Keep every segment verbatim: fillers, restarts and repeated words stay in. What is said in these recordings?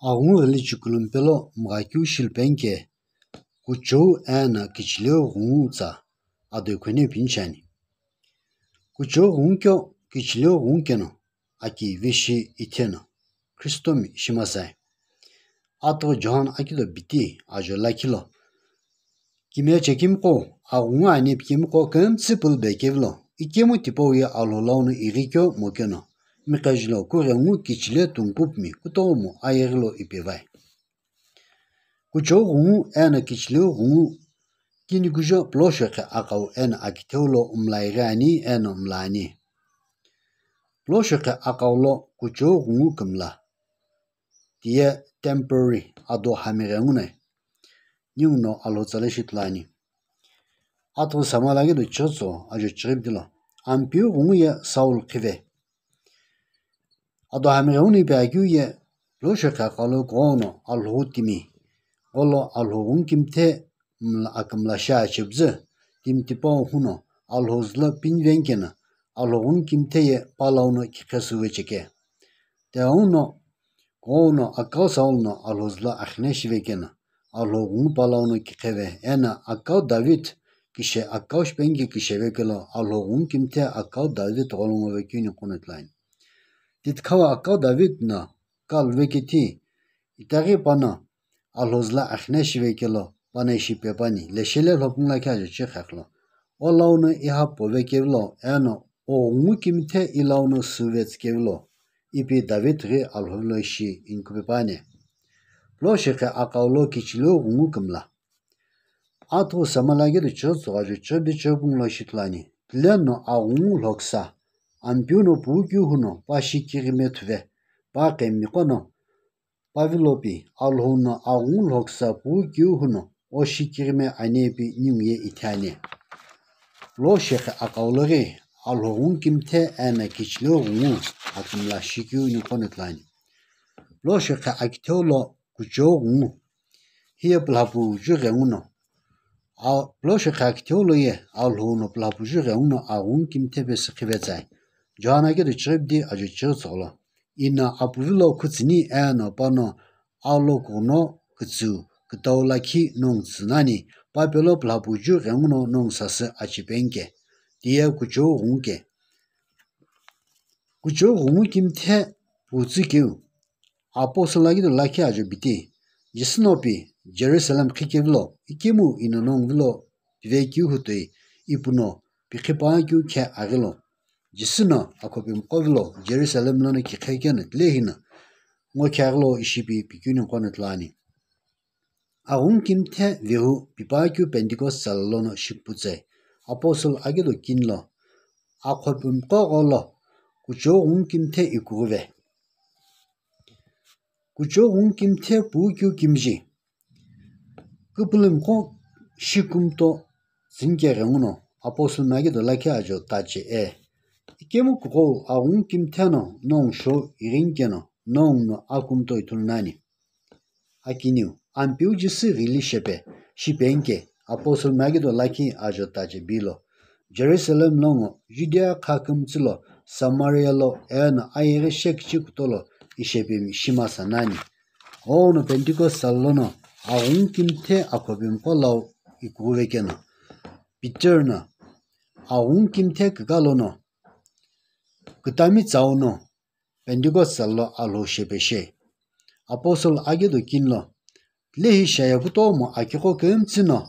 Aghungu ghili chikulu mpe lo mgha keu shilu penike, kuchou eno kichileu ghungu tsa ado ikhone pinicheni. Kuchou ghungu keu kichileu ghungu keno aki vishi itheno Khristomi shimasai. Atughu John akido biti ajo lakhi lo, kimiye chekimiqo, aghungu ani pikimiqo kümtsü pulube kevilo, ikemu tipau ye Alhou launo ighi keu mokeno, miqaji lo kughengu kichile tungupumi kutomo ayeghi lo ipevai. Kuchou ghungu eno kichileu ghungu kini kujo puloshoqhi aqau eno akitheu lo mla ighi ani eno mla ani. Puloshoqhi aqau lo kuchou ghungu kümla, tiye temporary, ado hamighe nguno, ninguno Alhou tsa lo shi ithulu ani. Atughu Samuel akido chighi tsügho ajo chighi biti lo, Ampeu ghungu ye Saul khive. Ado hamighe nguno ipi akeu ye, puloshoqhi aqau lo kughenguno Alhou timi gholo Alhou ghungu kimithe mla akümla shi achepüzü, timi tipau huno Alhou zülo pinive nikeno, Alhou ghungu kimithe ye pa launo kiqhe suve cheke. Tighenguno, kughenguno akau Saul no Alhou zülo axine shive keno, Alhou ghungu pa launo kiqheve, eno akau David kishe akau shipenike kisheve kelo Alhou ghungu kimithe akau David gholo ngo vekeu niqo no ithulu ani. Titikawa akau David no kalu veke thi, itaghi pano Alhou zülo axine shive kelo pano ishi pepani, leshele lhopungu lakhi ajo chighi khaklo. O launo iha pove kevilo, eno o ghungu kimithe i launo suve tsü kevilo, ipi David ghi Alhou lo ishi inikupepani. Puloshoqhi aqau lo kichileu ghungu kümla. Atughu Samuel akido chighi tsügho ajo chighi biti chighi pungu lo shi ithulu ani. Tile no aghungu lhoksa, Ampeu no puu keu huno pa shi kighime thuve, pa qemiqo no pa vilo pi, Alhou no aghungu lhoksa puu keu huno o shi kighime ani ipi ningu ye ithi ani. Puloshoqhi aqau lo ghi Alhou ghungu kimithe eno kichileu ghungu akümla shikeu niqo no ithulu ani. Puloshoqhi akitheu lo kuchou ghungu, hiye pulhapu ju ghenguno, a, puloshoqhi akitheu lo ye Alhou no pulhapu ju ghenguno aghungu kimithe pesü khive tsai. John akido chighi biti ajo chighi tsügho lo, ino apuvi lo khutsüni eno pano alokughuno kütsü kütau lakhi nongu tsü nani, pa pelo pulhapu ju ghenguno nongu sasü achipenike, tiye kuchou ghungu ke. Kuchou ghungu kimithe putsü keu, Apostle akido lakhi ajo biti, Jisü no pi Jerusalem qhi kevilo, ikemu ino nongu vilo pive keu hu toi, ipu no pikhipa keu khe aghilo, Jisü no akhopimiqo vilo Jerusalem lono kiqhe keno tilehi no ngo khe aghilo ishi pi pikeu niqo no ithulu ani. Aghungu kimithe vehu pipa keu Pentecost sala lono shikuputsü, Apostle akido kini lo, akhopimiqo gholo kuchou ghungu kimithe ikughuve. Kuchou ghungu kimithe puu keu kimiji, küpülümiqo shi kumto tsünikeghenguno, Apostle mi akido lakhi ajo tache e, ikemu kuqou aghungu kimithe no nongu shou ighinikeno nongu no akumto ithulu nani. Akiniu, Ampeu Jisü ghili shepe shipenike, Apostle mi akido lakhi ajo tache bilo, Jerusalem lo ngo, Judea kha kümtsü lo, Samaria lo, eno ayeghi shekichi kuto lo ishepemi shimasa nani. Ono Pentecost sala lono aghungu kimithe akhopimiqo lau ikughuve keno, Peter no aghungu kimithe küka lono kütami tsau no Pentecost sala lo Alhou shepe shi. Apostle akido kini lo, tilehi shaya kutomo akiqo kümtsü no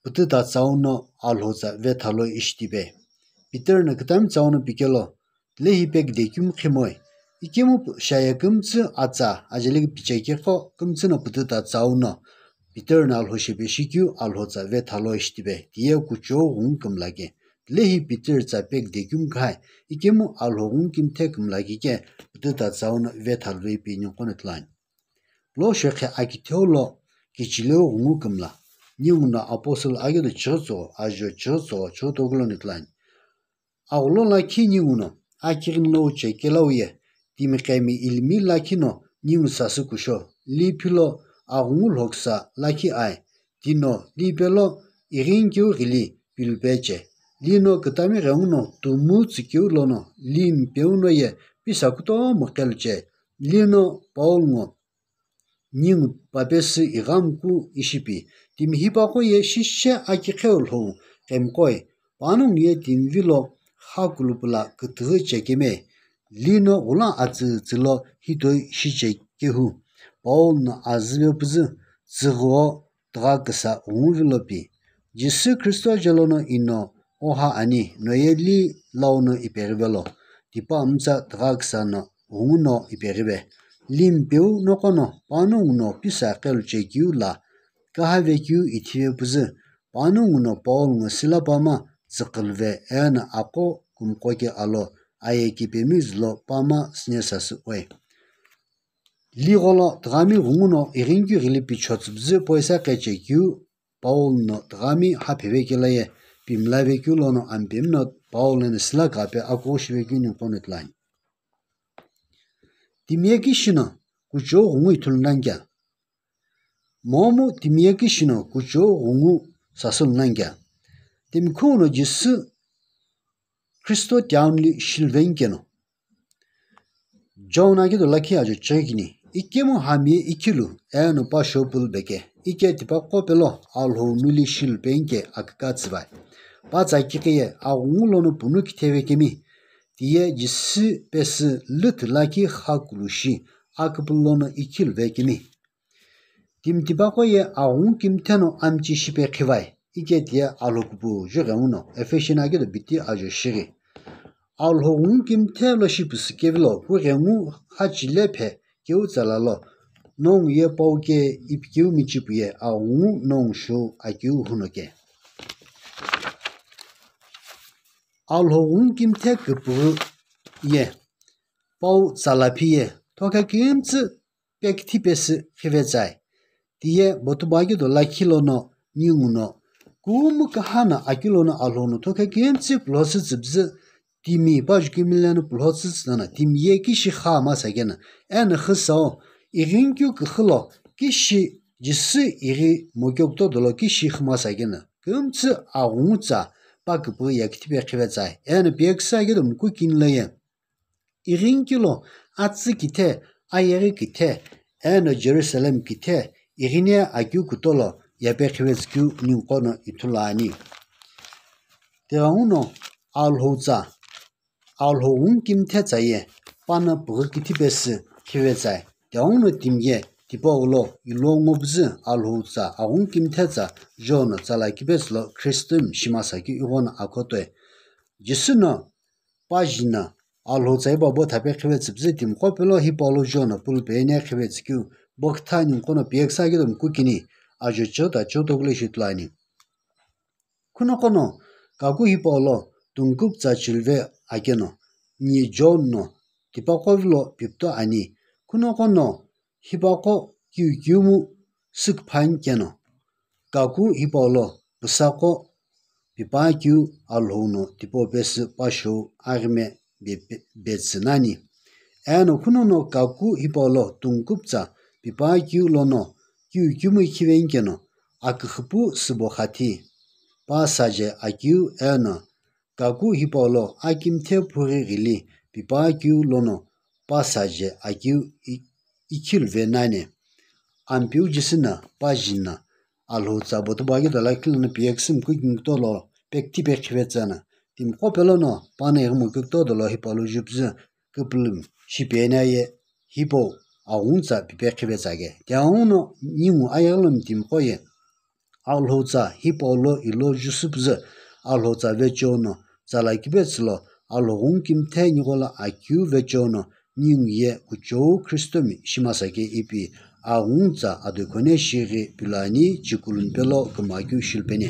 pütüta tsau no Alhou tsa vetha lo ishitipe. Peter no kütami tsau no pikelo, tilehi pekide kümkhimoi, ikemu shaya kümtsü atsa ajeli kipiche keqo kümtsü no pütüta tsau no Peter no Alhou shepe shikeu Alhou tsa vetha lo ishitipe, tiye kuchou ghungu kümla ke. Tilehi Peter tsa pekide kümkhai, ikemu Alhou ghungu kimithe kümla kike pütüta tsau no vetha lo ipi niqo no ithulu ani. Puloshoqhi akitheu lo kichileu ghungu kümla, ninguno Apostle akido chighi tsügho ajo chighi tsügho chighi toku lono ithulu ani. Aghulo lakhi ninguno akighini lo uche kelau ye timiqhemi ilimi lakhi no ningu sasü kusho, liphilo aghungu lhoksa lakhi ai, tino lipelo ighinikeu ghili pilupeche, lino kütami ghenguno tumu tsükeu lono limpeu no ye pisa kutomo qeluche, lino Paul ngo ningu papesü ighamku ishipi, timi hipaqo ye shishe akiqheu lhou qemqoi, panongu ye timi vilo xakulupula kütüghü chekeme, lino ghula atsütsü lo hitoi shichekehu, Paul no azüve püzü, tsügho tügha küsa ghungu vilo pi. Jisü Khristo jelono ino oha ani, noye li launo ipeghi velo, tipa mütsa tügha küsa no ghungu no ipeghi ve. Limpeu noqono panongu no pisa qelu chekeu la, kahavekeu ithive püzü, panongu no Paul ngo Sila pama tsüqhülüve eno aqo kumqo ke alo aye kipemi zülo pama süne sasü oe. Ligholo tüghami ghungu no ighinkeu ghili pichhotsü püzü poisa qechekeu Paul no tüghami haphevekela ye pimlavekeu lono Ampemi no Paul eno Sila ghape akuo shivekeu ninguqo no ithulu ani. Timiye kishi no kuchou ghungu ithulu nani kea? Momu timiye kishi no kuchou ghungu sasülu nani kea? Timi khuu no Jisü Khristo town li shiluveni keno, John akido lakhi ajo chekini, ikemu hami ikhilu eno pa shopulu beke, ike tipaqo pelo Alhou nuli shilu penike aküka tsüvai. Pa tsa kiqiye aghungu lono punu kithevekemi, tiye Jisü pesü lüthü lakhi xakulu shi aküpülü lono ikhilu vekemi. Timi tipaqo ye aghungu kimthe no amchi shipe khivai, ike tiye Alhou kupuju ghenguno, Ephesian akido biti ajo shighi. Alhou ghungu kimthe lo shi püsü kevilo, kughengu hachi lephe keu tsala lo, nongu ye pau ke ipi keu michipu ye aghungu nongu shou akeu huno ke. Alhou ghungu kimthe küpüghü ye pau tsala phi ye thokhe kümtsü pekthi pesü khivetsai. Tiye botuba kido lakhi lono ningu no kumu kaha no akeu lono Alhou no thokhe kümtsü pulhotsü tsüpüzü timi pa jukimi leno pulhotsü tsüna timi ye kishi kha masa keno, eno xüsao ighinkeu küxü lo kishi Jisü ighi mokeu kutodo lo kishi kha masa keno, kümtsü aghungu tsa pa küpüghü ye kithipe khivetsai, eno piyeküsü akido muku kini lo ye ighinkeu lo atsü kithe, ayeghi kithe, eno Jerusalem kithe, ighine akeu kuto lo yepe khivetsükeu ninguqo no ithulu ani. Tighenguno Alhou tsa, Alhou ghungu kimthe tsa ye pano püghü kithi pesü khivetsai. Tighenguno timi ye tipau lo ilo ngo püzü Alhou tsa aghungu kimthe tsa John no tsala kipesü lo Khristo mi shimasa keu ighono akhotoe. Jisü no pa jina Alhou tsa hipau bo thape khivetsü püzü timiqo pelo hipau lo John no pulu pene khivetsükeu bo kütha ninguqo no piyeküsü akido muku kini ajo chighi ta chighi toku lo ishi ithulu ani. Khunoqo no kaku hipau lo tungkupütsa chilve akeno, ni John no tipaqo vilo piputo ani. Khunoqo no hipaqo kiukiumu süküphani keno, kaku hipau lo püsaqo pipakeu Alhou no tipau pesü pa shou aghime be-, be-, betsü nani. Eno khunono kaku hipau lo tungkupütsa pipakeu lono kiukiumu khiveni keno, aküxüpu sübo xathi, pa saje akeu eno kaku hipau lo akimthe phughi ghili pipakeu lono pa saje akeu i-, ikhiluve nani. Ampeu Jisü no pa jina Alhou tsa botuba kido lakhi lono piyeküsü muku kini kuto lo pekthi pe khivetsü no, timiqo pelo no pano ighi mokeu kutodo lo hipau lo jupüzü küpülümi shipene ye hipau aghungu tsa pipe khivetsü ake. Tighenguno ningu ayeghi lo mi timiqo ye Alhou tsa hipau lo ilo jusü püzü Alhou tsa vecheo no tsala kipetsü lo Alhou ghungu kimthe niqo lo akeu vecheo no ningu ye kuchou Khristo mi shimasa ke ipi aghungu tsa adokhone shighi pilu ani, chikulun pelo kümakeu shilupeni.